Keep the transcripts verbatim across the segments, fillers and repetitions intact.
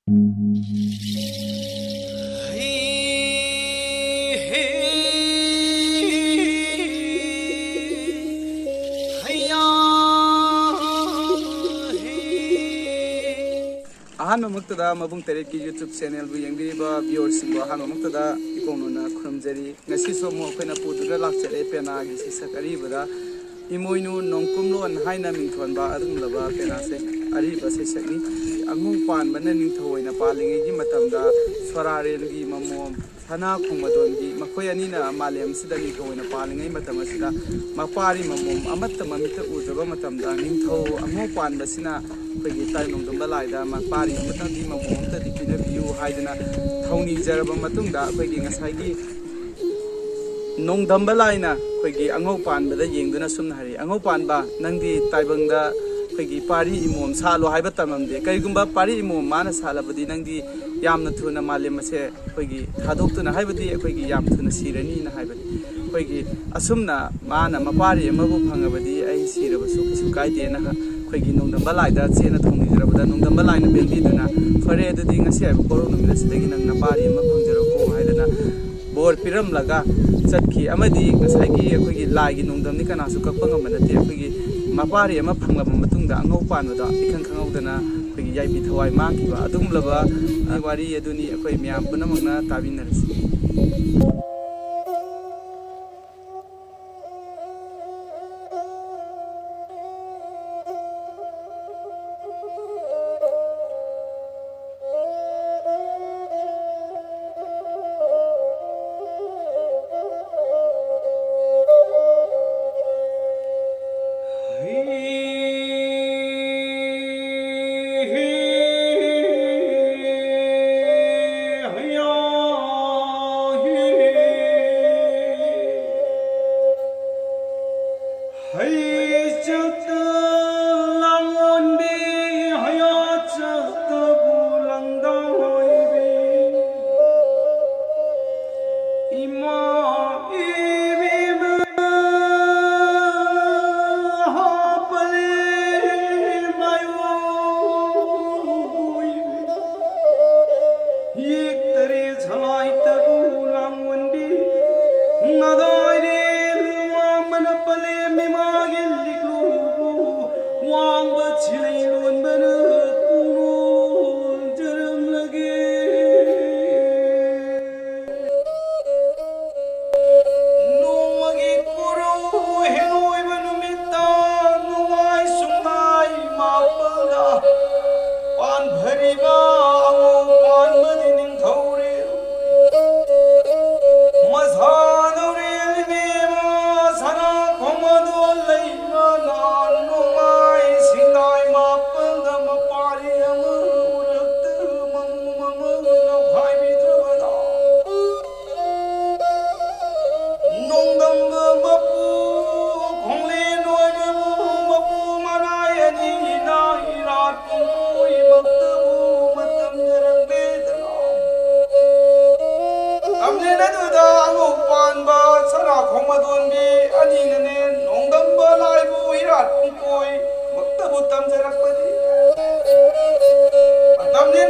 ꯑꯍꯥꯟꯕꯃꯛꯇꯗ ꯃꯕꯨꯡ ꯇꯔꯦꯠꯀꯤ YouTube channelꯕꯨ ꯌꯦꯡꯕꯤꯔꯤꯕ viewerꯁꯤꯡꯕꯨ ꯑꯍꯥꯟꯕꯃꯛꯇꯗ ꯏꯀꯣꯡꯅꯅ ꯈꯨꯔꯨꯝꯖꯔꯤ꯫ ꯉꯁꯤꯁꯨ ꯑꯃꯨꯛ ꯑꯩꯈꯣꯏꯅ ꯄꯨꯗꯨꯅ ꯂꯥꯛꯆꯔꯦ ꯄꯦꯅꯥꯒꯤ ꯁꯩꯁꯛ ꯑꯔꯤꯕꯗ ꯏꯃꯣꯏꯅꯨ ꯅꯣꯡꯀꯨꯝꯂꯣꯟ ꯍꯥꯏꯅ ꯃꯤꯡꯊꯣꯟꯕ ꯑꯗꯨꯒꯨꯝꯂꯕ ꯄꯦꯅꯥ ꯁꯩ-, ꯑꯔꯤꯕ ꯁꯩꯁꯛꯅꯤ꯫ ꯑꯉꯧ ꯄꯥꯟꯕꯅ ꯅꯤꯡꯊꯧ ꯑꯣꯏꯅ ꯄꯥꯜꯂꯤꯉꯩꯒꯤ ꯃꯇꯝꯗ ꯁꯣꯔꯥꯔꯦꯜꯒꯤ ꯃꯃꯣꯝ ꯁꯅꯥ ꯈꯣꯡꯕꯗꯣꯟꯒꯤ ꯃꯈꯣꯏ ꯑꯅꯤꯅ ꯃꯥꯂꯦꯝ ꯑꯁꯤꯗ ꯅꯤꯡꯊꯧ ꯑꯣꯏꯅ ꯄꯥꯜꯂꯤꯉꯩ ꯃꯇꯝ ꯑꯁꯤꯗ ꯃꯄꯥꯔꯤ ꯃꯃꯣꯝ ꯑꯃꯠꯇ ꯃꯃꯤꯠꯇ ꯎꯗ꯭ꯔꯕ ꯃꯇꯝꯗ ꯅꯤꯡꯊꯧ ꯑꯉꯧ ꯄꯥꯟꯕꯁꯤꯅ ꯑꯩꯈꯣꯏꯒꯤ ꯇꯥꯏꯕꯪꯗꯝꯕ ꯂꯥꯏꯗ ꯃꯄꯥꯔꯤ ꯑꯃꯇꯪꯗꯤ ꯃꯃꯣꯝ ꯑꯃꯇꯗꯤ ꯄꯤꯅꯕꯤꯌꯨ ꯍꯥꯏꯗꯅ ꯊꯧꯅꯤꯖꯔꯕ ꯃꯇꯨꯡꯗ ꯑꯩꯈꯣꯏꯒꯤ ꯉꯁꯥꯏꯒꯤ ꯅꯣꯡꯗꯝꯕ ꯂꯥꯏꯅ ꯑꯩꯈꯣꯏꯒꯤ ꯑꯉꯧ ꯄꯥꯟꯕꯗ ꯌꯦꯡꯗꯨꯅ ꯁꯨꯝꯅ ꯍꯥꯏꯔꯤ, "ꯑꯉꯧ ꯄꯥꯟꯕ, ꯅꯪꯗꯤ ꯇꯥꯏꯕꯪꯗ ꯑꯩꯈꯣꯏꯒꯤ ꯄꯥꯔꯤ ꯏꯃꯣꯝ ꯁꯥꯠꯂꯣ ꯍꯥꯏꯕ ꯇꯝꯂꯝꯗꯦ꯫ ꯀꯔꯤꯒꯨꯝꯕ ꯄꯥꯔꯤ ꯏꯃꯣꯝ ꯃꯥꯅ ꯁꯥꯠꯂꯕꯗꯤ ꯅꯪꯗꯤ ꯌꯥꯝꯅ ꯊꯨꯅ ꯃꯥꯂꯦꯝ ꯑꯁꯦ ꯑꯩꯈꯣꯏꯒꯤ ꯊꯥꯗꯣꯛꯇꯨꯅ, ꯍꯥꯏꯕꯗꯤ ꯑꯩꯈꯣꯏꯒꯤ ꯌꯥꯝ ꯊꯨꯅ ꯁꯤꯔꯅꯤꯅ" ꯍꯥꯏꯕꯅꯤ꯫ ꯑꯩꯈꯣꯏꯒꯤ ꯑꯁꯨꯝꯅ ꯃꯥꯅ ꯃꯄꯥꯔꯤ ꯑꯃꯕꯨ ꯐꯪꯉꯕꯗꯤ ꯑꯩ ꯁꯤꯔꯕꯁꯨ ꯀꯩꯁꯨ ꯀꯥꯏꯗꯦꯅ ꯑꯩꯈꯣꯏꯒꯤ ꯅꯣꯡꯗꯝꯕ ꯂꯥꯏꯗ ꯆꯦꯠꯅ ꯊꯧꯅꯤꯖꯔꯕꯗ ꯅꯣꯡꯗꯝꯕ ꯂꯥꯏꯅ ꯄꯦꯟꯕꯤꯗꯨꯅ, "ꯐꯔꯦ, ꯑꯗꯨꯗꯤ ꯉꯁꯤ ꯍꯥꯏꯕ ꯀꯣꯔꯧ ꯅꯨꯃꯤꯠ ꯑꯁꯤꯗꯒꯤ ꯅꯪ ꯅꯄꯥꯔꯤ ꯑꯃ ꯐꯪꯖꯔꯣꯀꯣ" ꯍꯥꯏꯗꯅ ꯕꯣꯔ ꯄꯤꯔꯝꯂꯒ ꯆꯠꯈꯤ꯫ ꯑꯃꯗꯤ ꯉꯁꯥꯏꯒꯤ ꯑꯩꯈꯣꯏꯒꯤ ꯂꯥꯏꯒꯤ ꯅꯣꯡꯗꯝꯅꯤ ꯀꯅꯥꯁꯨ ꯀꯛꯄ ꯉꯝꯕ ꯅꯠꯇꯦ꯫ ꯑꯩꯈꯣꯏꯒꯤ ꯃꯄꯥꯔꯤ ꯑꯃ ꯐꯪꯂꯕ ꯃꯇꯨꯡꯗ ꯑꯉꯧ ꯄꯥꯟꯕꯗ ꯏꯈꯪ ꯈꯪꯍꯧꯗꯅ ꯑꯩꯈꯣꯏꯒꯤ ꯌꯥꯏꯕꯤ ꯊꯋꯥꯏ ꯃꯥꯡꯈꯤꯕ ꯑꯗꯨꯒꯨꯝꯂꯕ ꯋꯥꯔꯤ ꯑꯗꯨꯅꯤ꯫ ꯑꯩꯈꯣꯏ ꯃꯌꯥꯝ ꯄꯨꯝꯅꯃꯛꯅ ꯇꯥꯃꯤꯟꯅꯔꯁꯤ꯫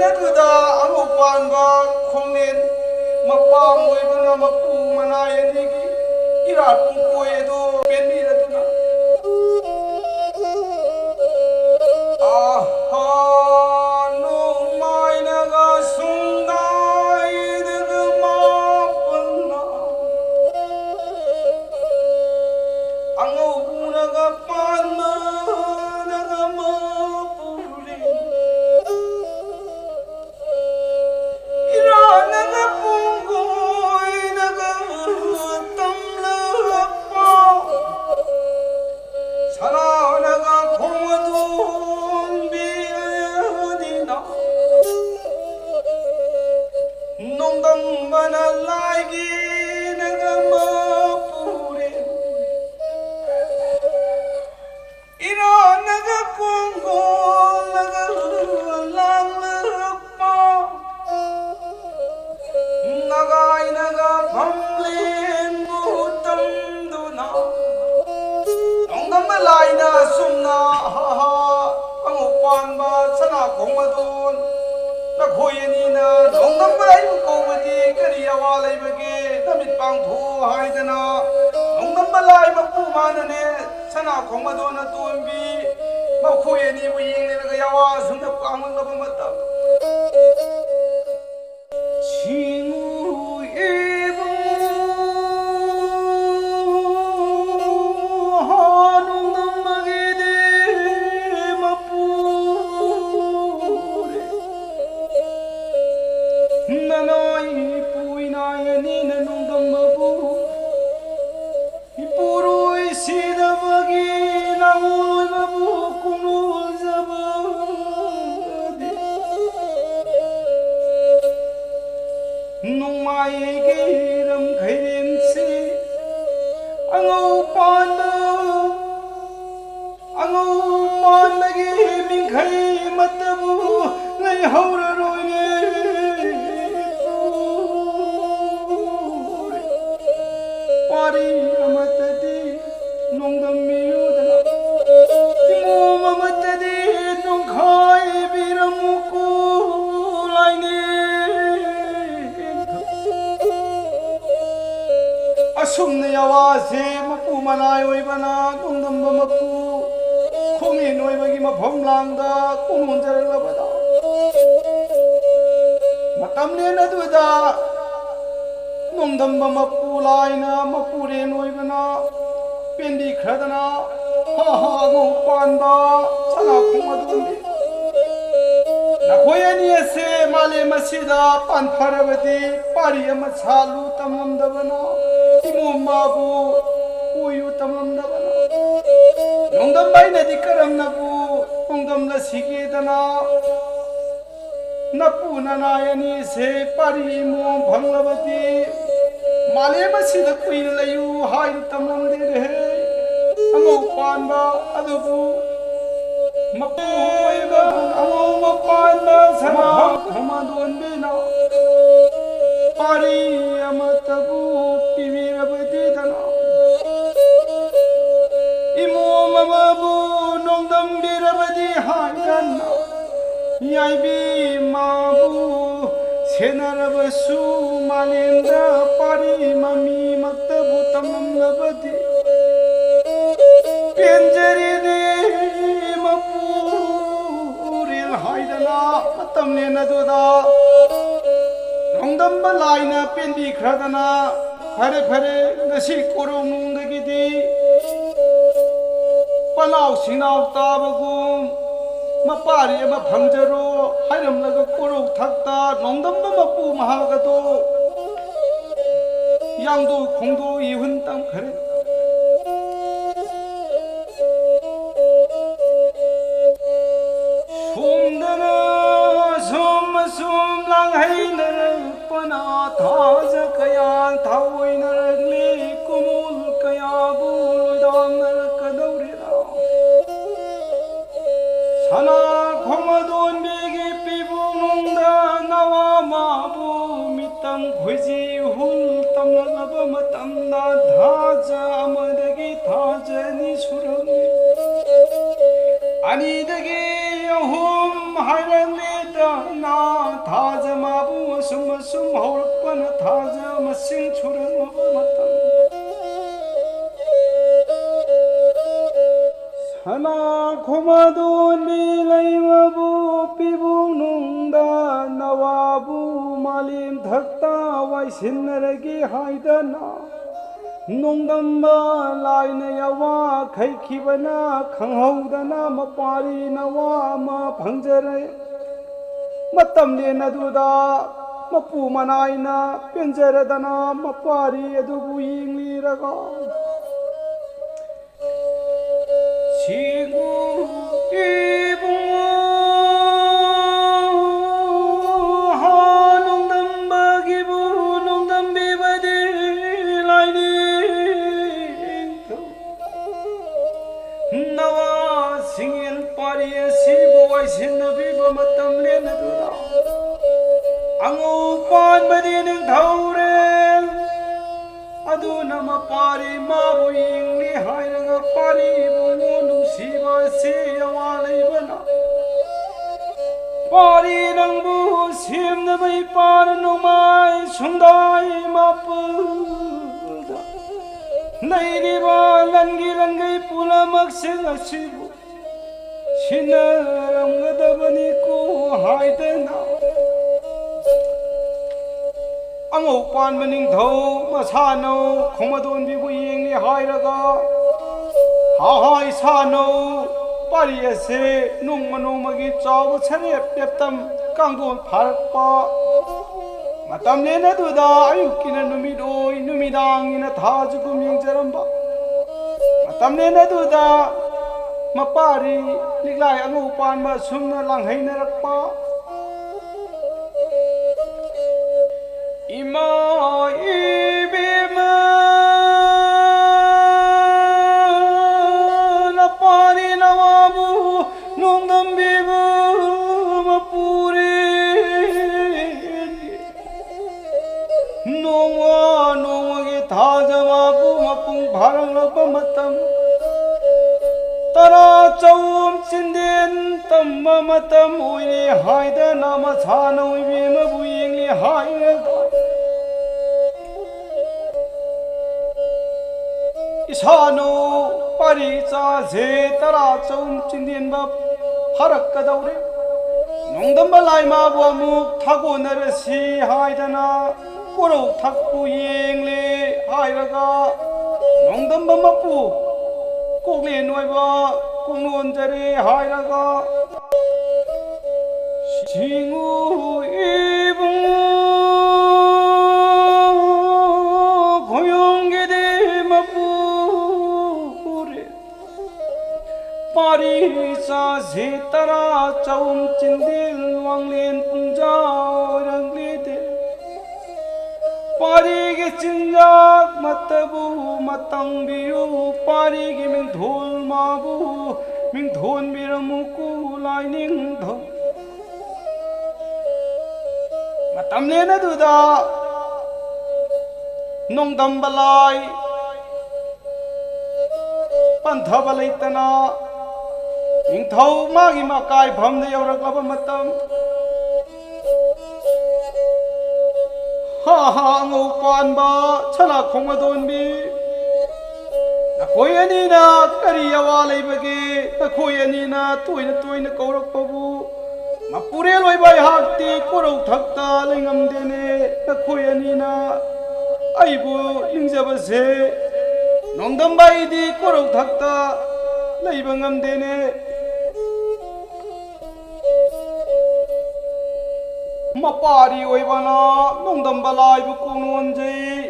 ꯑꯗꯨꯗ ꯑꯃꯨꯛ ꯄꯥꯟꯕ ꯈꯣꯡꯂꯦꯟ ꯃꯄꯥꯝ ꯑꯣꯏꯕꯅ ꯃꯄꯨ ꯃꯅꯥꯏ ꯑꯅꯤꯒꯤ ꯏꯔꯥꯠ ꯄꯨꯡꯀꯣꯏ ꯑꯗꯨ ꯄꯦꯟꯕꯤꯔꯗꯨꯅ, ꯑꯍꯥ, ꯅꯣꯡꯃꯥꯏꯅꯒ ꯁꯨꯡꯒꯥꯏꯗꯒ ꯃꯥꯄꯟꯅ, ꯑꯉꯧꯕꯅꯒ ꯄꯥꯟꯕꯅꯒ ꯃꯄꯨꯔꯦ꯫ ꯏꯔꯥꯅꯒ ꯄꯨꯡꯒꯣꯏꯅꯒ ꯇꯝꯂꯛꯄ, ꯁꯅꯥꯅꯒ ꯈꯣꯡꯗꯣꯟꯕꯤꯔꯗꯤꯅ, ꯅꯣꯡꯗꯝꯕꯅ ꯂꯥꯏꯒꯤꯅꯒ ꯃꯄꯨꯔꯦ꯫ ꯏꯔꯥꯅꯒ ꯀꯣꯡꯒꯣꯜꯂꯒ ꯂꯥꯡꯂꯛꯄ, ꯅꯒꯥꯏꯅꯒ ꯐꯝꯂꯦꯟꯕꯨ ꯇꯝꯗꯨꯅ, ꯅꯣꯡꯗꯝꯕ ꯂꯥꯏꯅ ꯑꯁꯨꯝꯅ, ꯍꯥ ꯍꯥ, ꯑꯉꯧ ꯄꯥꯟꯕ ꯁꯅꯥ ꯈꯣꯡꯃꯗꯣꯟ, ꯅꯈꯣꯏ ꯑꯅꯤꯅ ꯅꯣꯡꯗꯝꯕ ꯑꯩꯕꯨ ꯀꯧꯕꯗꯤ ꯀꯔꯤ ꯑꯋꯥ ꯂꯩꯕꯒꯦ? ꯅꯃꯤꯠ ꯄꯥꯡꯊꯣꯛꯑꯣ ꯍꯥꯏꯗꯅ ꯅꯣꯡꯗꯝꯕ ꯂꯥꯏ ꯃꯄꯨ ꯃꯥꯅꯅꯦ, ꯁꯅꯥ ꯈꯣꯡꯃꯗꯣꯟ ꯑꯇꯣꯟꯕꯤ ꯃꯈꯣꯏ ꯑꯅꯤꯕꯨ ꯌꯦꯡꯂꯒ ꯌꯥꯋꯥ ꯑꯁꯨꯝꯅ ꯄꯥꯡꯂꯛꯂꯕ ꯃꯇꯝ, ꯁꯤꯡꯉꯨ ꯏꯕꯨꯡꯉꯣ, ꯍꯥ ꯅꯣꯡꯗꯝꯕꯒꯤꯗꯤ ꯃꯄꯨꯔꯦ꯫ ꯅꯅꯥꯏ ꯏꯄꯨ ꯏꯅꯥꯏ ꯑꯅꯤꯅ ꯅꯣꯡꯗꯝꯕꯕꯨ ꯏꯄꯨꯔꯣꯏ ꯁꯤꯗꯕꯒꯤ ꯅꯥꯉꯣꯜ ꯑꯣꯏꯕꯕꯨ ꯀꯣꯡꯂꯣꯜꯖꯕꯗꯤ꯫ ꯅꯣꯡꯃꯥꯏꯒꯤ ꯂꯝ ꯈꯩꯔꯦꯟꯁꯤ ꯑꯉꯧ ꯄꯥꯟꯕ, ꯑꯉꯧ ꯄꯥꯟꯕꯒꯤ ꯃꯤꯡꯈꯩ ꯑꯃꯠꯇꯕꯨ ꯂꯩꯍꯧꯔꯔꯣꯏꯅꯦ꯫ ꯋꯥꯔꯤ ꯑꯃꯠꯇꯗꯤ ꯅꯣꯡꯗꯝꯕꯤꯌꯨꯗꯅ, ꯏꯃꯣꯝ ꯑꯃꯠꯇꯗꯤ ꯅꯣꯡꯈꯥꯏꯕꯤꯔꯝꯃꯨꯀꯣ꯫ ꯁꯨꯝꯅ ꯌꯥꯋꯥꯁꯦ ꯃꯄꯨ ꯃꯅꯥꯏ ꯑꯣꯏꯕꯅ ꯅꯣꯡꯗꯝꯕ ꯃꯄꯨ ꯈꯣꯡꯃꯦꯟ ꯑꯣꯏꯕꯒꯤ ꯃꯐꯝ ꯂꯥꯡꯗ ꯀꯣꯡꯅꯣꯟꯖꯔꯛꯂꯕꯗ, ꯃꯇꯝ ꯂꯦꯟ ꯑꯗꯨꯗ ꯅꯣꯡꯗꯝꯕ ꯃꯄꯨ ꯂꯥꯏꯅ ꯃꯄꯨꯔꯦꯟ ꯑꯣꯏꯕꯅ ꯄꯦꯟꯕꯤꯈ꯭ꯔꯗꯅ, ꯍꯥ ꯍꯥ ꯑꯉꯧ ꯄꯥꯟꯕ ꯁꯅꯥ ꯈꯣꯡ ꯑꯗꯨꯝꯕꯤ, ꯅꯈꯣꯏ ꯑꯅꯤ ꯑꯁꯦ ꯃꯥꯂꯦꯝ ꯑꯁꯤꯗ ꯄꯥꯟꯐꯔꯕꯗꯤ ꯄꯥꯔꯤ ꯑꯃ ꯁꯥꯠꯂꯨ ꯇꯝꯂꯝꯗꯕꯅ, ꯏꯃꯣꯝ ꯃꯥꯕꯨ ꯎꯌꯨ ꯇꯝꯂꯝꯗꯕꯅ, ꯅꯣꯡꯗꯝꯕ ꯑꯩꯅꯗꯤ ꯀꯔꯝꯅꯕꯨ ꯅꯣꯡꯗꯝꯂ ꯁꯤꯒꯦꯗꯅ, ꯅꯄꯨ ꯅꯅꯥꯏ ꯑꯅꯤꯁꯦ ꯄꯥꯔꯤ ꯏꯃꯣꯝ ꯐꯪꯂꯕꯗꯤ ꯃꯥꯂꯦꯝ ꯑꯁꯤꯗ ꯀꯨꯏꯅ ꯂꯩꯌꯨ ꯍꯥꯏꯅ ꯇꯝꯂꯝꯗꯦꯅꯦꯍꯦ꯫ ꯑꯉꯧ ꯄꯥꯟꯕ ꯑꯗꯨꯕꯨ ꯃꯄꯨ ꯑꯣꯏꯕ ꯑꯉꯧꯕ ꯄꯥꯟꯕ ꯁꯅꯥ ꯈꯣꯡꯃꯗꯣꯟꯕꯤꯅ ꯄꯥꯔꯤ ꯑꯃꯠꯇꯕꯨ ꯄꯤꯕꯤꯔꯕꯗꯤꯗꯅ, ꯏꯃꯣꯝ ꯑꯃꯕꯨ ꯅꯣꯡꯗꯝꯕꯤꯔꯕꯗꯤ ꯍꯥꯏꯗꯅ, ꯌꯥꯏꯕꯤ ꯃꯥꯕꯨ ꯁꯦꯟꯅꯔꯕꯁꯨ ꯃꯥꯂꯦꯝꯗ ꯄꯥꯔꯤ ꯃꯃꯤꯃꯛꯇꯕꯨ ꯇꯝꯂꯝꯂꯕꯗꯤ ꯄꯦꯟꯖꯔꯤꯅꯤ ꯃꯄꯨꯔꯦꯜ ꯍꯥꯏꯗꯅ꯫ ꯃꯇꯝ ꯂꯦꯟ ꯑꯗꯨꯗ ꯅꯣꯡꯗꯝꯕ ꯂꯥꯏꯅ ꯄꯦꯟꯕꯤꯈ꯭ꯔꯗꯅ, ꯐꯔꯦ ꯐꯔꯦ, ꯉꯁꯤ ꯀꯣꯔꯧꯅꯨꯡꯗꯒꯤꯗꯤ ꯄꯅꯥꯎ ꯁꯤꯡꯅꯥꯎ ꯇꯥꯕꯒꯨꯝ ꯃꯄꯥꯔꯤ ꯑꯃ ꯐꯪꯖꯔꯣ ꯍꯥꯏꯔꯝꯂꯒ ꯀꯣꯔꯧ ꯊꯛꯇ ꯅꯣꯡꯗꯝꯕ ꯃꯄꯨ ꯃꯍꯥꯛ ꯑꯗꯣ ꯌꯥꯡꯗꯣ ꯈꯣꯡꯗꯣ ꯏꯍꯨꯟ ꯇꯝꯈ꯭ꯔꯦ꯫ ꯁꯣꯝꯗꯅ ꯁꯨꯝ ꯑꯁꯨꯝ ꯂꯥꯡꯍꯩꯅꯔꯛꯄꯅ ꯊꯥꯖ ꯀꯌꯥ ꯊꯥꯑꯣꯏꯅꯔꯛꯂꯤ, ꯀꯨꯃꯣꯜ ꯀꯌꯥꯕꯨ ꯂꯣꯏꯗꯥꯝꯅꯔꯛꯀꯗꯧꯔꯦ꯫ ꯁꯅꯥ ꯈꯣꯡꯃꯗꯣꯟꯕꯤꯒꯤ ꯄꯤꯕꯨꯡꯅꯨꯡꯗ ꯅꯋꯥ ꯃꯥꯕꯨ ꯃꯤꯇꯝ ꯈꯣꯏꯖꯤ ꯍꯨꯜ ꯇꯝꯂꯛꯂꯕ ꯃꯇꯝꯗ ꯊꯥꯖ ꯑꯃꯗꯒꯤ ꯊꯥꯖ ꯑꯅꯤ ꯁꯨꯔꯝꯃꯤ꯫ ꯑꯅꯤꯗꯒꯤ ꯑꯍꯨꯝ ꯍꯥꯏꯔꯛꯂꯦꯗꯅ ꯊꯥꯖ ꯃꯥꯕꯨ ꯑꯁꯨꯝ ꯑꯁꯨꯝ ꯍꯧꯔꯛꯄꯅ ꯊꯥꯖ ꯃꯁꯤꯡ ꯁꯨꯔꯛꯂꯕ ꯃꯇꯝ ꯅꯅꯥ ꯈꯨꯃꯗꯣꯟꯕꯤ ꯂꯩꯃꯕꯨ ꯄꯤꯕꯨꯡ ꯅꯨꯡꯗ ꯅꯋꯥꯕꯨ ꯃꯥꯂꯦꯝ ꯊꯛꯇ ꯋꯥꯏꯁꯤꯟꯅꯔꯒꯦ ꯍꯥꯏꯗꯅ ꯅꯣꯡꯗꯝꯕ ꯂꯥꯏꯅ ꯌꯥꯋꯥ ꯈꯩꯈꯤꯕꯅ ꯈꯪꯍꯧꯗꯅ ꯃꯄꯥꯔꯤ ꯅꯋꯥ ꯑꯃ ꯐꯪꯖꯔꯦ꯫ ꯃꯇꯝ ꯂꯦꯟ ꯑꯗꯨꯗ ꯃꯄꯨ ꯃꯅꯥꯏꯅ ꯄꯦꯟꯖꯔꯗꯅ ꯃꯄꯥꯔꯤ ꯑꯗꯨꯕꯨ ꯌꯦꯡꯂꯤꯔꯒ ꯁꯤꯒꯨ ꯏꯕꯨꯡꯉꯣ ꯍꯥ ꯅꯣꯡꯗꯝꯕꯒꯤꯕꯨ ꯅꯣꯡꯗꯝꯕꯤꯕꯗꯤ ꯂꯥꯏꯅꯤꯡꯊꯧ ꯅꯋꯥ ꯁꯤꯡꯌꯦꯟ ꯄꯥꯔꯤ ꯑꯁꯤꯕꯨ ꯋꯥꯏꯁꯤꯟꯅꯕꯤꯕ ꯃꯇꯝ ꯂꯦꯟꯅꯗꯨꯅ ꯑꯉꯧ ꯄꯥꯟꯕꯗꯤ ꯅꯤꯡꯊꯧꯔꯦꯜ ꯑꯗꯨꯅ ꯃꯄꯥꯔꯤ ꯃꯥꯕꯨ ꯌꯦꯡꯂꯤ ꯍꯥꯏꯔꯒ ꯄꯥꯔꯤꯕꯨ ꯅꯨꯡꯁꯤꯕ ꯑꯁꯤ ꯑꯋꯥ ꯂꯩꯕꯅ ꯄꯥꯔꯤ ꯅꯪꯕꯨ ꯁꯦꯝꯅꯕ ꯏꯄꯥꯅ ꯅꯣꯡꯃꯥꯏ ꯁꯨꯡꯗꯥꯏ ꯃꯥꯄꯜꯗ ꯂꯩꯔꯤꯕ ꯂꯟꯒꯤ ꯂꯟꯒꯩ ꯄꯨꯝꯅꯃꯛꯁꯤꯡ ꯑꯁꯤꯕꯨ ꯁꯤꯟꯅꯔꯝꯒꯗꯕꯅꯤꯀꯣ ꯍꯥꯏꯗꯅ ꯑꯉꯧ ꯄꯥꯟꯕ ꯅꯤꯡꯊꯧ ꯃꯁꯥꯅꯧ ꯈꯣꯡꯃꯗꯣꯟꯕꯤꯕꯨ ꯌꯦꯡꯂꯤ ꯍꯥꯏꯔꯒ ꯍꯥꯍꯥꯏ ꯁꯥꯅꯧ ꯄꯥꯔꯤ ꯑꯁꯦ ꯅꯣꯡꯃ ꯅꯣꯡꯃꯒꯤ ꯆꯥꯎꯕ ꯁꯔꯦꯞ ꯂꯦꯞꯇꯝ ꯀꯥꯡꯗꯣꯟ ꯐꯥꯔꯛꯄ ꯃꯇꯝ ꯂꯦꯟ ꯑꯗꯨꯗ ꯑꯌꯨꯛꯀꯤꯅ ꯅꯨꯃꯤꯠ ꯑꯣꯏ ꯅꯨꯃꯤꯗꯥꯡꯒꯤꯅ ꯊꯥꯁꯨ ꯀꯨꯝ ꯌꯦꯡꯖꯔꯝꯕ ꯃꯇꯝ ꯂꯦꯟ ꯑꯗꯨꯗ ꯃꯄꯥꯔꯤ ꯂꯤꯛꯂꯥꯏ ꯑꯉꯧ ꯄꯥꯟꯕ ꯑꯁꯨꯝꯅ ꯂꯥꯡꯍꯩꯅꯔꯛꯄ ꯏꯃꯥ ꯏꯕꯦꯝꯃ ꯅꯄꯥꯔꯤ ꯅꯋꯥꯕꯨ ꯅꯣꯡꯗꯝꯕꯤꯕ ꯃꯄꯨꯔꯦ ꯅꯣꯡꯃ ꯅꯣꯡꯃꯒꯤ ꯊꯥꯖꯕꯕꯨ ꯃꯄꯨꯡ ꯐꯥꯔꯛꯂꯕ ꯃꯇꯝ ꯇꯔꯥ ꯆꯧꯝ ꯆꯤꯟꯗꯦꯟ ꯇꯝꯕ ꯃꯇꯝ ꯑꯣꯏꯔꯦ ꯍꯥꯏꯗꯅ ꯃꯁꯥꯅ ꯑꯣꯏꯕꯤꯃꯕꯨ ꯌꯦꯡꯂꯤ ꯍꯥꯏꯔꯒ ꯏꯁꯥꯅ ꯄꯥꯔꯤ ꯏꯆꯥꯁꯦ ꯇꯔꯥ ꯆꯍꯨꯝ ꯆꯤꯟꯗꯦꯟꯕ ꯐꯥꯔꯛꯀꯗꯧꯔꯦ꯫ ꯅꯣꯡꯗꯝꯕ ꯂꯥꯏ ꯃꯥꯕꯨ ꯑꯃꯨꯛ ꯊꯥꯒꯣꯟꯅꯔꯁꯤ ꯍꯥꯏꯗꯅ ꯀꯣꯔꯧ ꯊꯛꯄꯨ ꯌꯦꯡꯂꯦ ꯍꯥꯏꯔꯒ, ꯅꯣꯡꯗꯝꯕ ꯃꯄꯨ ꯀꯣꯛꯂꯦꯟ ꯑꯣꯏꯕ ꯀꯣꯡꯅꯣꯟꯖꯔꯦ ꯍꯥꯏꯔꯒ, ꯁꯤꯡꯉꯨ ꯏꯕꯨꯡꯉꯣ ꯈꯣꯌꯣꯝꯒꯤꯗꯤ ꯃꯄꯨ ꯎꯔꯦ꯫ ꯄꯥꯔꯤ ꯆꯥꯁꯤ ꯇꯔꯥ ꯆꯍꯨꯝ ꯆꯤꯟꯗꯦꯜ ꯋꯥꯡꯂꯦꯟ ꯄꯨꯡꯖꯥ ꯑꯣꯏꯔꯛꯂꯤꯗꯦ꯫ ꯄꯥꯔꯤꯒꯤ ꯆꯤꯟꯖꯥꯛ ꯃꯠꯇꯕꯨ ꯃꯇꯪꯕꯤꯌꯨ, ꯄꯥꯔꯤꯒꯤ ꯃꯤꯡꯊꯣꯜ ꯃꯥꯕꯨ ꯃꯤꯡꯊꯣꯟꯕꯤꯔꯝꯃꯨꯀꯨ ꯂꯥꯏꯅꯤꯡꯊꯧ꯫ ꯃꯇꯝ ꯂꯦꯟ ꯑꯗꯨꯗ ꯅꯣꯡꯗꯝꯕ ꯂꯥꯏ ꯄꯟꯊꯕ ꯂꯩꯇꯅ ꯅꯤꯡꯊꯧ ꯃꯥꯒꯤ ꯃꯀꯥꯏꯐꯝꯗ ꯌꯧꯔꯛꯂꯕ ꯃꯇꯝ, ꯍꯥ ꯍꯥ ꯑꯉꯧ ꯄꯥꯟꯕ ꯁꯅꯥ ꯈꯣꯡ ꯑꯗꯣꯟꯕꯤ, ꯅꯈꯣꯏ ꯑꯅꯤꯅ ꯀꯔꯤ ꯑꯋꯥ ꯂꯩꯕꯒꯦ? ꯅꯈꯣꯏ ꯑꯅꯤꯅ ꯇꯣꯏꯅ ꯇꯣꯏꯅ ꯀꯧꯔꯛꯄꯕꯨ ꯃꯄꯨꯔꯦꯜ ꯑꯣꯏꯕ ꯑꯩꯍꯥꯛꯇꯤ ꯀꯣꯔꯧꯊꯛꯇ ꯂꯩꯉꯝꯗꯦꯅꯦ꯫ ꯅꯈꯣꯏ ꯑꯅꯤꯅ ꯑꯩꯕꯨ ꯅꯤꯡꯖꯕꯁꯦ, ꯅꯣꯡꯗꯝꯕ ꯑꯩꯗꯤ ꯀꯣꯔꯧꯊꯛꯇ ꯂꯩꯕ ꯉꯝꯗꯦꯅꯦ꯫ ꯃꯄꯥꯔꯤ ꯑꯣꯏꯕꯅ ꯅꯣꯡꯗꯝꯕ ꯂꯥꯏꯕꯨ ꯀꯣꯡꯅꯣꯟꯖꯩ꯫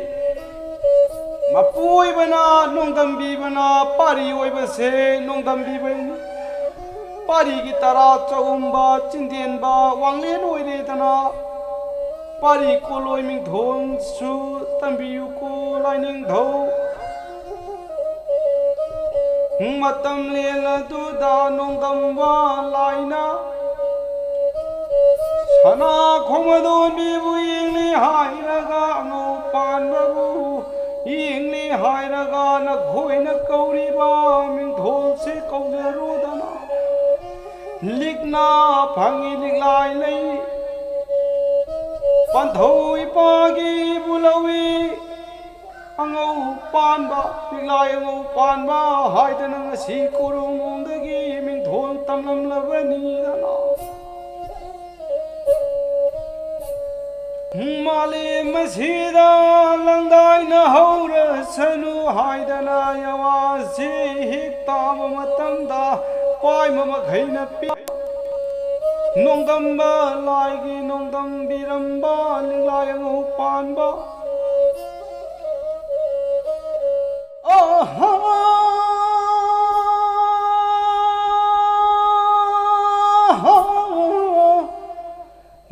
ꯃꯄꯨ ꯑꯣꯏꯕꯅ ꯅꯣꯡꯗꯝꯕꯤꯕꯅ ꯄꯥꯔꯤ ꯑꯣꯏꯕꯁꯦ ꯅꯣꯡꯗꯝꯕꯤꯕꯅꯤ꯫ ꯄꯥꯔꯤꯒꯤ ꯇꯔꯥ ꯆꯍꯨꯝꯕ ꯆꯤꯟꯗꯦꯟꯕ ꯋꯥꯡꯂꯦꯟ ꯑꯣꯏꯔꯦꯗꯅ, ꯄꯥꯔꯤ ꯀꯣꯂꯣꯏ ꯃꯤꯡꯊꯣꯟꯁꯨ ꯇꯝꯕꯤꯌꯨꯀꯣ ꯂꯥꯏꯅꯤꯡꯊꯧ꯫ ꯃꯇꯝ ꯂꯦꯟ ꯑꯗꯨꯗ ꯅꯣꯡꯗꯝꯕ ꯂꯥꯏꯅ ꯁꯅꯥ ꯈꯣꯡ ꯑꯗꯣꯟꯕꯤꯕꯨ ꯌꯦꯡꯂꯤ ꯍꯥꯏꯔꯒ, ꯑꯉꯧ ꯄꯥꯟꯕꯕꯨ ꯌꯦꯡꯂꯤ ꯍꯥꯏꯔꯒ, ꯅꯈꯣꯏꯅ ꯀꯧꯔꯤꯕ ꯃꯤꯡꯊꯣꯜꯁꯦ ꯀꯧꯖꯔꯨꯗꯅ꯫ ꯂꯤꯛꯅ ꯐꯪꯉꯤ ꯂꯤꯛꯂꯥꯏ ꯂꯩ, ꯄꯟꯊꯧ ꯏꯄꯥꯒꯤ ꯏꯕꯨ ꯂꯧꯏ꯫ ꯑꯉꯧ ꯄꯥꯟꯕ, ꯂꯤꯛꯂꯥꯏ ꯑꯉꯧ ꯄꯥꯟꯕ ꯍꯥꯏꯗꯅ ꯉꯁꯤ ꯀꯣꯔꯣꯡꯅꯨꯡꯗꯒꯤ ꯃꯤꯡꯊꯣꯜ ꯇꯝꯂꯝꯂꯕꯅꯤꯗꯅ꯫ ꯃꯥꯂꯦꯝ ꯑꯁꯤꯗ ꯂꯪꯗꯥꯏꯅ ꯍꯧꯔꯁꯅꯨ ꯍꯥꯏꯗꯅ ꯌꯋꯥꯁꯤ ꯍꯦꯛ ꯇꯥꯕ ꯃꯇꯝꯗ ꯄꯥꯏꯕ ꯃꯈꯩꯅ ꯄꯤ-, ꯅꯣꯡꯗꯝꯕ ꯂꯥꯏꯒꯤ ꯅꯣꯡꯗꯝꯕꯤꯔꯝꯕ ꯂꯤꯛꯂꯥꯏ ꯑꯉꯧ ꯄꯥꯟꯕ꯫ ꯑꯍꯥ!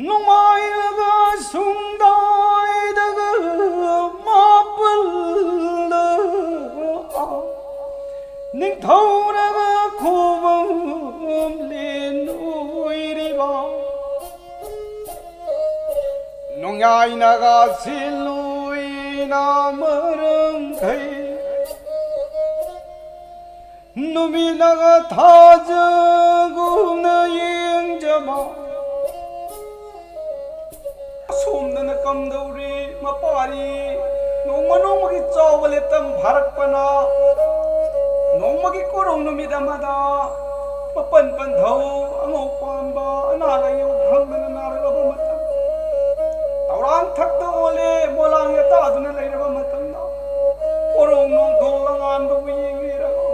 ꯅꯨꯡꯉꯥꯏꯔꯒ ꯁꯨꯡꯗꯥꯏꯗꯒ ꯃꯥꯄꯜꯗ ꯅꯤꯡꯊꯧꯔꯒ ꯈꯨꯕꯝ ꯂꯦꯟ ꯑꯣꯏꯔꯤꯕ ꯅꯣꯡꯌꯥꯏꯅꯒ ꯁꯤꯜꯂꯨꯏꯅ ꯃꯔꯝꯈꯩ ꯅꯨꯃꯤꯠꯅꯒ ꯊꯥꯖꯒꯨꯝꯅ ꯌꯦꯡꯖꯕ ꯑꯁꯣꯝꯗꯅ ꯀꯝꯗꯧꯔꯤ ꯃꯄꯥꯔꯤ ꯅꯣꯡꯃ ꯅꯣꯡꯃꯒꯤ ꯆꯥꯎꯕ ꯂꯦꯇꯝ ꯐꯥꯔꯛꯄꯅ ꯅꯣꯡꯃꯒꯤ ꯀꯣꯔꯧ ꯅꯨꯃꯤꯠ ꯑꯃꯗ ꯃꯄꯟ ꯄꯟꯊꯧ ꯑꯉꯧ ꯄꯥꯝꯕ ꯑꯅꯥ ꯂꯥꯏꯌꯦꯡ ꯈꯪꯗꯅ ꯅꯥꯔꯛꯂꯕ ꯃꯇꯝ ꯇꯧꯔꯥꯡ ꯊꯛꯇ ꯑꯣꯜꯂꯦ ꯃꯣꯂꯥꯡ ꯌꯥꯇꯥꯗꯨꯅ ꯂꯩꯔꯕ ꯃꯇꯝꯗ ꯀꯣꯔꯧ ꯅꯣꯡꯊꯣꯡ ꯂꯉꯥꯟꯕꯕꯨ ꯌꯦꯡꯂꯤꯔꯒ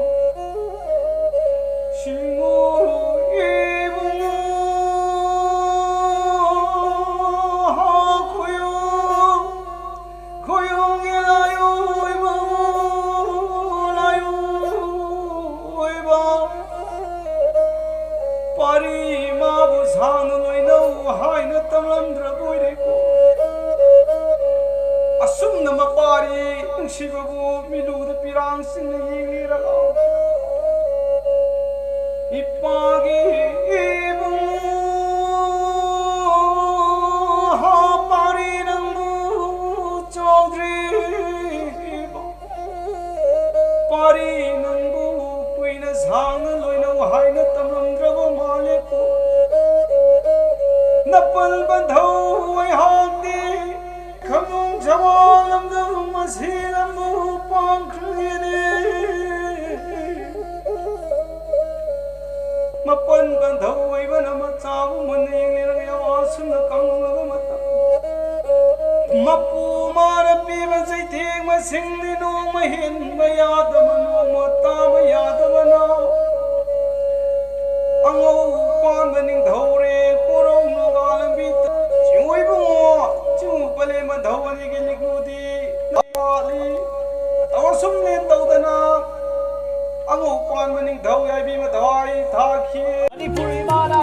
ꯁꯤꯡꯉꯨ ꯏꯕꯨꯡꯉꯣ ꯈꯣꯏꯌꯨ ꯈꯣꯏꯌꯨꯒꯤ ꯂꯥꯏꯑꯣꯏꯕ ꯂꯥꯏꯑꯣꯏꯕ ꯄꯥꯔꯤ ꯃꯥꯕꯨ ꯁꯥꯡꯅ ꯂꯣꯏꯅꯧ ꯍꯥꯏꯅ ꯇꯝꯂꯝꯗ꯭ꯔꯕ ꯑꯣꯏꯔꯦꯀꯣ꯫ ꯑꯁꯨꯝꯅ ꯃꯄꯥꯔꯤ ꯅꯨꯡꯁꯤꯕꯕꯨ ꯃꯤꯂꯨꯗ ꯄꯤꯔꯥꯡꯁꯤꯡꯅ ꯌꯦꯡꯂꯤꯔꯒ ꯏꯄꯥꯒꯤ ꯏꯕꯨꯡꯉꯣ ꯄꯥꯔꯤ ꯅꯪꯕꯨ ꯆꯥꯎꯗ꯭ꯔꯤꯕ ꯄꯥꯔꯤ ꯅꯪꯕꯨ ꯀꯨꯏꯅ ꯁꯥꯡꯅ ꯂꯣꯏꯅꯧ ꯍꯥꯏꯅ ꯇꯝꯂꯝꯗ꯭ꯔꯕ ꯃꯥꯜꯂꯦꯀꯣ꯫ ꯅꯄꯜ ꯕꯟꯙꯧ ꯑꯩꯍꯥꯛꯇꯤ ꯈꯝꯅꯨꯡ ꯖꯋꯥ ꯂꯝꯗꯝ ꯑꯁꯤ ꯂꯝꯕꯨ ꯄꯥꯡꯈ꯭ꯔꯦꯅꯦ꯫ ꯃꯄꯟ ꯀꯟꯊꯧ ꯑꯣꯏꯕꯅ ꯃꯆꯥꯕꯨ ꯃꯨꯟꯅ ꯌꯦꯡꯂꯤꯔꯒ ꯌꯥꯝ ꯑꯁꯨꯝꯅ ꯀꯪꯂꯕ ꯃꯇꯝ, ꯃꯄꯨ ꯃꯥꯅ ꯄꯤꯕ ꯆꯩꯊꯦꯡ ꯃꯁꯤꯡꯗꯤ ꯅꯣꯡꯃ ꯍꯦꯟꯕ ꯌꯥꯗꯕ, ꯅꯣꯡꯃ ꯇꯥꯕ ꯌꯥꯗꯕꯅ ꯑꯉꯧ ꯄꯥꯟꯕ ꯅꯤꯡꯊꯧꯔꯦ ꯀꯣꯔꯧ ꯅꯣꯡꯒꯥ ꯂꯝꯕꯤ ꯆꯤꯡꯉꯨ ꯏꯕꯨꯡꯉꯣ, ꯆꯤꯡꯉꯨ ꯄꯂꯦꯝ ꯃꯙꯧ ꯑꯅꯤꯒꯤ ꯂꯤꯛꯂꯨꯗꯤ ꯂꯥꯠꯂꯤ꯫ ꯇꯧꯔꯁꯨꯝ ꯂꯦꯟ ꯇꯧꯗꯅ ꯑꯉꯧ ꯄꯥꯟꯕ ꯅꯤꯡꯊꯧ ꯌꯥꯏꯕꯤ ꯃꯊ꯭ꯋꯥꯏ ꯊꯥꯈꯤ꯫ ꯃꯅꯤꯄꯨꯔ ꯏꯃꯥꯅ